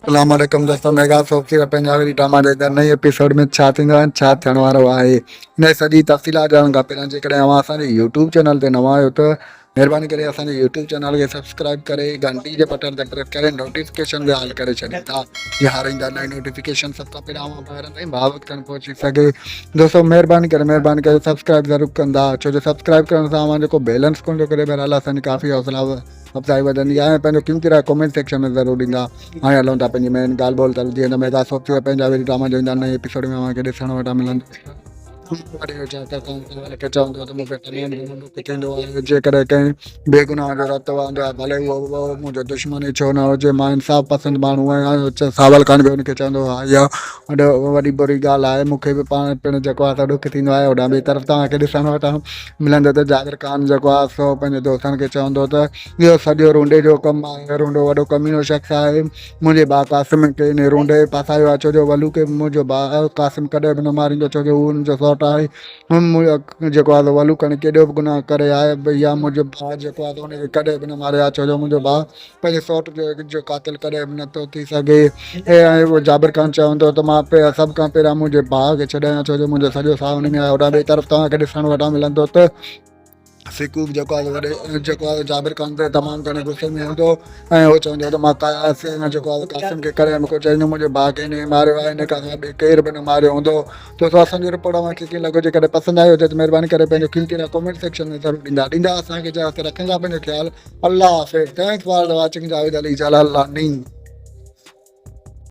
اسلام عليڪم دوستو mega soap serial Punjabi drama جي ايندڙ نئين ايپيسوڊ ۾ ڇا ٿيندو ۽ ڇا ٿيڻ وارو آهي ان جي سڄي تفصيلات ڄاڻڻ کان پهريان جيڪڏهن اوهان اسان جي يوٽيوب چينل تي نوان آهيو ته مهرباني ڪري اسان جي يوٽيوب چينل کي سبسڪرائب ڪري گهنٽي جي بٽڻ تي پريس ڪري نوٽيفڪيشن تي آل ڪري ڇڏيندا جي هر ايندڙ نئين نوٽيفڪيشن سڀ کان پهريان اوهان ڀائرن تائين با وقت پهچي سگهي دوستو مهرباني ڪري مهرباني ڪري سبسڪرائب ضرور ڪندا ڇو جو سبسڪرائب ڪرڻ سان اوهان جو ڪو بيلنس ڪونه ٿو ڪري بهرحال اسان جي ڪافي حوصلا افزائي وڌندي آهي ۽ پنهنجو قيمتي راء ڪمينٽ سيڪشن ۾ ضرور ڏيندا. هاڻي هلون ٿا پنهنجي مين ڳالهه ٻولهه طرف جيئن ته ميگا سوپ ٿيو پنهنجا ويري ڊراما جو ايندڙ نئين ايپيسوڊ ۾ اوهان کي ڏسڻ وٽان ملندو. چوندو ته مون کي تمام گهڻو ڏک ٿيندو آهي جيڪڏهن ڪنهن بيگناهه جو رت وهندو آهي ڀلي اهو منهنجو دشمن ئي ڇو نه هجي مان انصاف پسند ماڻهو آهيان ساول خان به ان کي چوندو ها اها وڏي بري ڳالهه آهي مون کي به پاڻ پڻ جيڪو آهي سو ڏک ٿيندو آهي هوڏانهن ٻئي طرف توهان کي ڏسڻ وٽان ملندو ته جابر خان جيڪو آهي سو پنهنجي دوستن کي چوندو ته اهو سڄو رونڊي جو ڪم آهي رونڊو وڏو ڪميڻو شخص آهي منهنجي ڀاء قاسم کي انهي رونڊي ڦاسايو آهي ڇو جو ولو کي منهنجو ڀاء قاسم ڪڏهن به نه ماريندو ڇو جو هو ان جو سئوٽ آهي جيڪو آهي سو ولو کڻي ڪيڏو به گناهه ڪري آهي يا منهنجو ڀاء جيڪو آهي سو ان کي ڪڏهن به نه ماري ها ڇو جو منهنجو ڀاء پنهنجي سئوٽ جو قاتل ڪڏهن به نٿو ٿي سگهي ۽ اهو جابر خان چوندو ته مان سڀ کان پهريان منهنجي ڀاء کي ڇڏايان ڇو جو منهنجو سڄو ساهه ان ۾ آهي هوڏانهن ٻئي طرف توهان کي ڏسڻ وٽان ملندو ته سيڪوب جيڪو آهي وڏي جيڪو آهي جابر خان تي تمام گهڻي غصي ۾ هوندو ۽ هو چوندو ته مان جيڪو آهي قاسم کي ڪڏهن به ڪو چوندو منهنجي ڀاء کي هن ماريو آهي هن کان سواء ٻئي ڪير به نه ماريو هوندو دوستو اسان جو رپورٽ اوهان کي ڪيئن لڳو جيڪڏهن پسند آيو هجي ته مهرباني ڪري پنهنجو قيمتي راء ڪمينٽ سيڪشن ۾ ضرور ڏيندا ڏيندا اسان کي اجازت رکندا پنهنجو خيال Allah Hafiz thanks for watching Javed Ali Jalalani.